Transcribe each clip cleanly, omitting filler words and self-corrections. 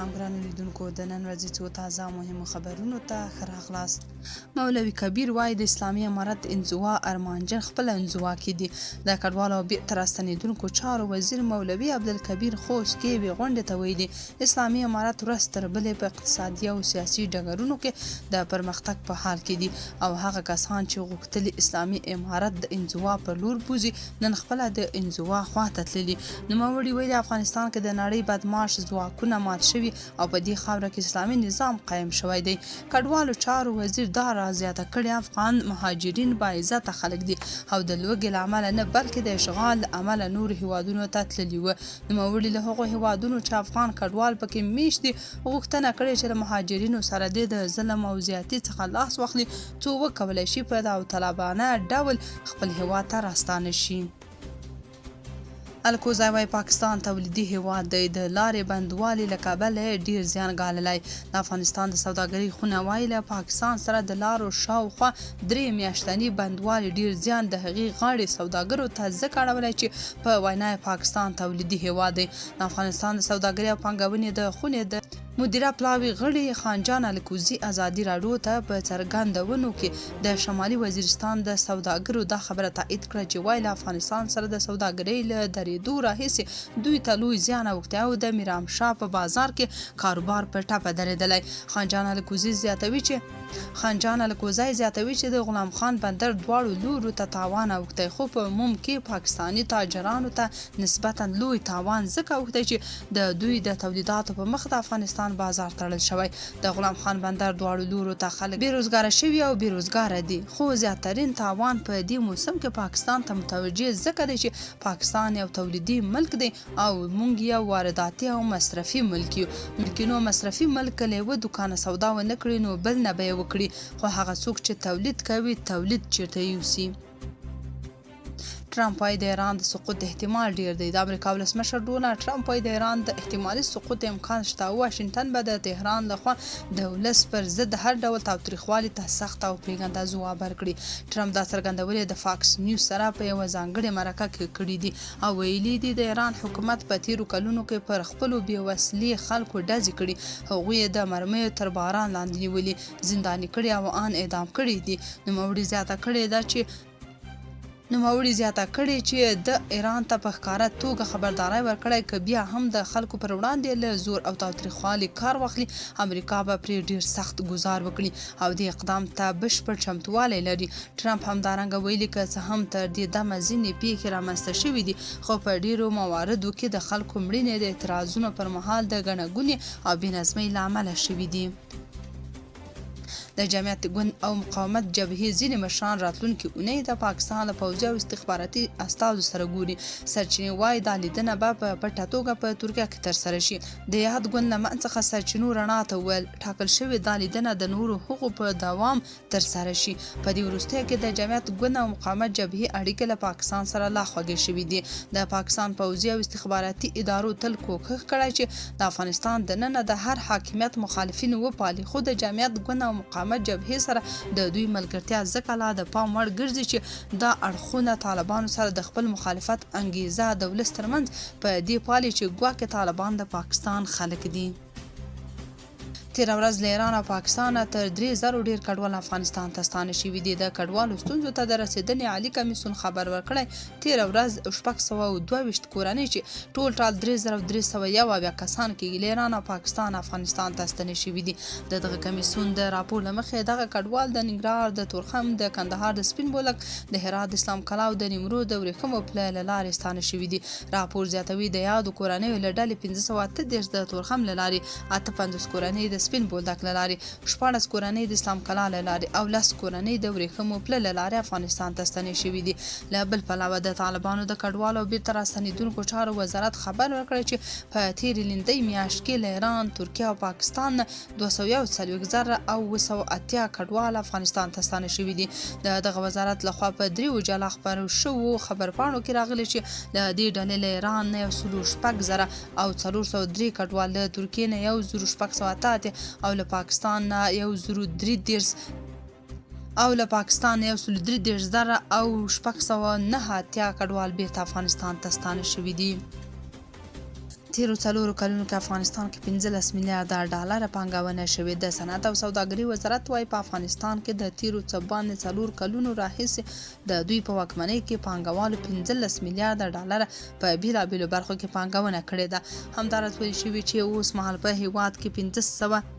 سلام ګرانو لیدونکو، د نن ورځې څو تازه او مهمو خبرونو ته ښه راغلاست. مولوي کبیر وايي، د اسلامي امارت انزوا ارمانجن خپله انزوا کې دي. د کډوالو او بیرته راستنېدونکو چارو وزیر مولوي عبدالکبیر خوست کې یوې غونډې ته ویلي، اسلامي امارت ورځ تر بلې په اقتصادي او سیاسي ډګرونو کې د پرمختګ په حال کې دي او هغه کسان چې غوښتل اسلامي امارت د انزوا پر لور بوځي، نن خپله د انزوا خوا ته تللي. نوموړي ویلي، افغانستان کې د نړۍ بدمعاش ځواکونه مات شوي او په دې خاوره کې اسلامي نظام قایم شوی دی. کډوالو چارو وزیر دا راز زیاته کړې، افغان مهاجرین باعزته خلک دي او د لوږې له امله نه، بلکې د اشغال له امله نورو هېوادونو ته تللي وو. نوموړي له هغو هېوادونو چې افغان کډوال پکې مېشت دي، غوښتنه کړې چې له مهاجرینو سره دې د ظلم او زیاتي څخه لاس واخلي، څو وکولای شي په داوطلبانه ډول خپل هېواد ته راستانه شي. الکوزی وايي، پاکستان تولیدي هېواد دی، د لارې بندوالي له کبله یې ډېر زیان ګاللی. د افغانستان د سوداګرۍ خونه وايي، له پاکستان سره د لارو شاوخوا درې میاشتني بندوالي ډېر زیان د هغې غاړې سوداګرو ته ځکه اړولی چې په وینا یې پاکستان تولیدي هېواد دی. د افغانستان د سوداګرۍ او پانګونې د خونې د مدیره پلاوي غړي خانجان الکوزي ازادي راډیو ته په څرګندونو کې د شمالي وزیرستان د سوداګرو دا خبره تائید کړه چې وايي، له افغانستان سره د سوداګرۍ له درېدو راهیسې دوی ته لوی زیان اوښتی او د میرامشاه په بازار کې کاروبار په ټپه درېدلی. خانجان الکوزي زیاتوي چې خانجان الکوزی زیاتوي چې د غلام خان بندر دواړو لورو ته تاوان اوښتی، خو په عموم کې پاکستاني تاجرانو ته نسبتاً لوی تاوان ځکه اوښتی چې د دوی د تولیداتو په مخ د افغانستان بازار تړل شوی. د غلام خان بندر دواړو لورو ته خلک بې روزګاره شوي او بې روزګاره دي، خو زیاترین تاوان په دې موسم کې پاکستان ته متوجه ځکه دی چې پاکستان یو تولیدي ملک دی او مونږ یو وارداتي او مصرفي ملک یو. نو مصرفي ملک که له یوه دوکانه سودا ونه کړي نو بل نه به یې وکړي، خو هغه څوک چې تولید کوي تولید چېرته یوسي؟ ټرمپ وايي، د ایران د سقوط احتمال ډېر دی. د امریکا ولسمشر ډونالډ ټرمپ وايي، د ایران د احتمالي سقوط امکان شته او واشنګټن به د تهران له خوا د ولس پر ضد هر ډول تاوتریخوالي ته سخت او پرېکنده ځواب ورکړي. ټرمپ دا څرګندونې د فاکس نیوز سره په یوه ځانګړې مرکه کې کړې دي او ویلي دي، د ایران حکومت په تېرو کلونو کې پر خپلو بې وسلې خلکو ډزې کړي، هغوی یې د مرمیو تر باران لاندې نیولي، زنداني کړي او ان اعدام کړي دي. نوموړي زیاته کړې ده چې نوموړي زیاته کړې چې ده ایران ته په ښکاره توګه خبرداری ورکړی که بیا هم د خلکو پر وړاندې له زور او تاوتریخوالي کار واخلي، امریکا به پرې ډېر سخت ګوزار وکړي او دې اقدام ته بشپړ چمتووالی لري. ټرمپ همدارنګه ویلي، که څه هم تر دې دمه ځینې پېښې رامنځته شوې دي، خو په ډېرو مواردو کې د خلکو مړینې د اعتراضونو پر مهال د ګڼه ګونې او بې نظمۍ له امله شوې دي. د جمعیت ګوند او مقاومت جبهې ځینې مشران راتلونکې اونۍ د پاکستان له پوځي او استخباراتي استازو سره ګوري. سرچینې وايي، دا لیدنه به په پټه توګه په ترکیه کې ترسره شي. د یاد ګوند له منځ څخه سرچینو رڼا ته وویل، ټاکل شوې دا لیدنه د نورو هغو په دوام ترسره شي. په دې وروستیو کې د جمعیت ګوند او مقاومت جبهې اړیکې له پاکستان سره لا خوږې شوې دي. د پاکستان پوځي او استخباراتي ادارو تل کوښښ کړی چې د افغانستان دننه د هر حاکمیت مخالفین وپالي، خو د جمعیت ګوند او مقاومت جبهې سره د دوی ملګرتیا ځکه لا د پام وړ ګرځي چې دا اړخونه طالبانو سره د خپل مخالفت انګیزه د ولس ترمنځ په دې پالي چې ګواکې طالبان د پاکستان خلک دي. تېره ورځ له ایران او پاکستانه تر 3000 ډېر کډوال افغانستان ته ستانه شوي دي. د کډوالو ستونزو ته د رسېدنې عالي کمیسیون خبر ورکړی، تېره ورځ 622 کورنۍ چې ټول ټال 3371 کسان کېږي، له ایران او پاکستان افغانستان ته ستنې شوي دي. د دغه کمیسیون د راپور له مخې، دغه کډوال د ننګرهار د تورخم، د کندهار د سپین بولک، د هرات د اسلام کلا او د نیمروز د ورېښمو پله له لارې ستانه شوي دي. راپور زیاتوي، د یادو کورنیو له ډلې 538 د تورخم له لارې، 58 کورنۍ د سپین بولدک له لارې، 16 کورنۍ د اسلام کلا له لارې او 10 کورنۍ د ورېښمو پله له لارې افغانستان ته ستنې شوې دي. له بل پلوه د طالبانو د کډوالو او بیرته راستنېدونکو چارو وزارت خبر ورکړی چې په تېرې لیندۍ میاشت کې له ایران، ترکیې او پاکستان نه 241,780 کډوال افغانستان ته ستانه شوي دي. د دغه وزارت له خوا په دریو جلا خپرو شوو خبرپاڼو کې راغلي چې له دې ډلې له ایران نه 106,403 کډوال، له ترکیې نه 1688 او له پاکستان نه 1033 او له پاکستان نه 133,689 کډوال بیرته افغانستان ته ستانه شوي دي. تېرو څلورو کلونو کې افغانستان کې 15 میلیارده ډالره پانګونه شوې. د صنعت او سوداګرۍ وزارت وايي، په افغانستان کې د تېرو څه باندې څلور کلونو راهیسې د دوی په واکمنۍ کې پانګوالو 15 میلیارده ډالره په بېلابېلو برخو کې پانګونه کړې ده. همداراز ویل شوي چې اوس مهال په هېواد کې 500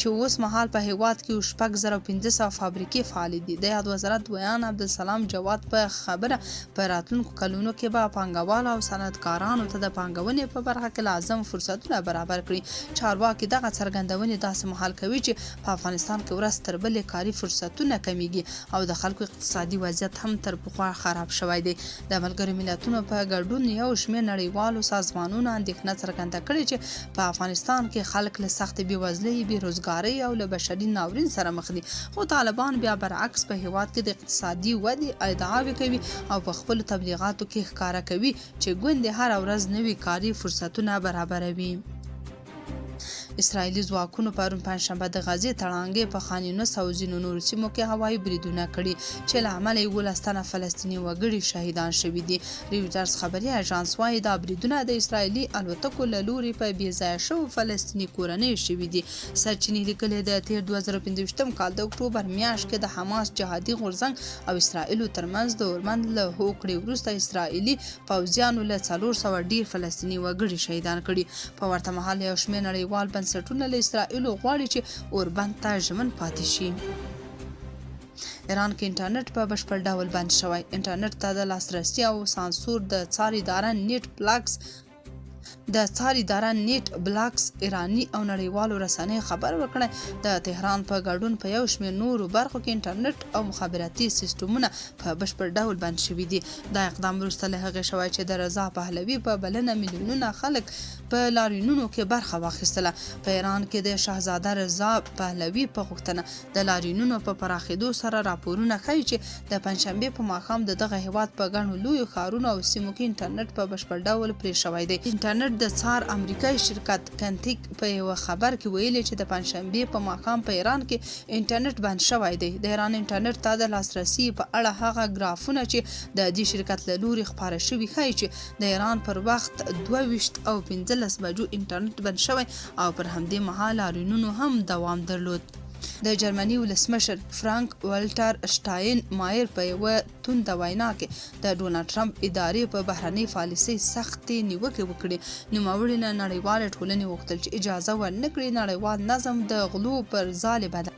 چې اوس مهال په هېواد کې 6500 فابریکې فعالې دي. د یاد وزارت ویاند عبدالسلام جواد په خبره، په راتلونکو کلونو کې به پانګوالو او صنعتکارانو ته د پانګونې په برخه کې لازم فرصتونه برابر کړي. چارواکي دغه څرګندونې داسې مهال کوي چې په افغانستان کې ورځ تر بلې کاري فرصتونه کمېږي او د خلکو اقتصادي وضعیت هم تر پخوا خراب شوی دی. د ملګرو ملتونو په ګډون یو شمېر نړیوالو سازمانونو اندېښنه څرګنده کړې چې په افغانستان کې خلک له سختې بېوزلۍ، بې روزګارۍ او له بشري ناورین سره مخ دي، خو طالبان بیا برعکس په هېواد کې د اقتصادي ودې ادعاوې کوي او په خپلو تبلیغاتو کې ښکاره کوي چې ګوندې هره ورځ نوي کاري فرصتونه برابروي. اسرائیلي ځواکونو پرون پنجشنبه د غزې تړانګې په خان یونس او ځینو نورو سیمو کې هوایي بریدونه کړي چې له امله یې 17 تنه فلسطیني وګړي شهیدان شوي دي. رویټرز خبري اژانس وايي، دا بریدونه د اسرائیلي الوتکو له لوري په بې ځایه شوو فلسطیني کورنیو شوي دي. سرچینې لیکلي، د تېر 2025 کال د اکټوبر میاشت کې د حماس جهادي غورځنګ او اسرائیلو ترمنځ د اوربند له هوکړې وروسته اسرائیلي پوځیانو له 400 ډېر فلسطیني وګړي شهیدان کړي. په ورته مهال یو شمېر نړیوال بنسټونه له اسرائیلو غواړي چې اوربند ته ژمن پاتې شي. ایران کې انټرنیټ په بشپړ ډول بند شوی. انټرنیټ ته د لاسرسي او سانسور د څار اداره نیټ بلاکس د څار اداره نیټ بلاکس ایراني او نړیوالو رسنیو خبر ورکړی، د تهران په ګډون په یو شمېر نورو برخو کې انټرنیټ او مخابراتي سیسټمونه په بشپړ ډول بند شوي دي. دا اقدام وروسته له هغې شوی چې د رضا پهلوي په بلنه میلیونونه خلک په لاریونونو کې برخه واخیستله. په ایران کې د شهزاده رضا پهلوي په غوښتنه د لاریونونو په پراخېدو سره راپورونه ښيي چې د پنجشنبې په ماښام د دغه هېواد په ګڼو لویو ښارونو او سیمو کې انټرنټ په بشپړ ډول پرې شوی دی. انټرنټ د څار امریکايي شرکت کنتیک په یوه خبر کې ویلي چې د پنجشنبې په ماښام په ایران کې انټرنټ بند شوی دی. د ایران انټرنټ ته د لاسرسي په اړه هغه ګرافونه چې د دې شرکت له لوري خپاره شوي ښيي چې د ایران پر وخت 22:15 بجو انټرنټ بند شوی او پر همدې مهال لاریونونو هم دوام درلود. د جرمني ولسمشر فرانک والټر شټاین مایر په یوه تونده وینا کې د ډونالډ ټرمپ ادارې په بهرنۍ پالیسۍ سختې نیوکې وکړې. نوموړي له نړیوالې ټولنې وغوښتل چې اجازه ورنه کړي نړیوال نظم د غلو پر ځالې بدل.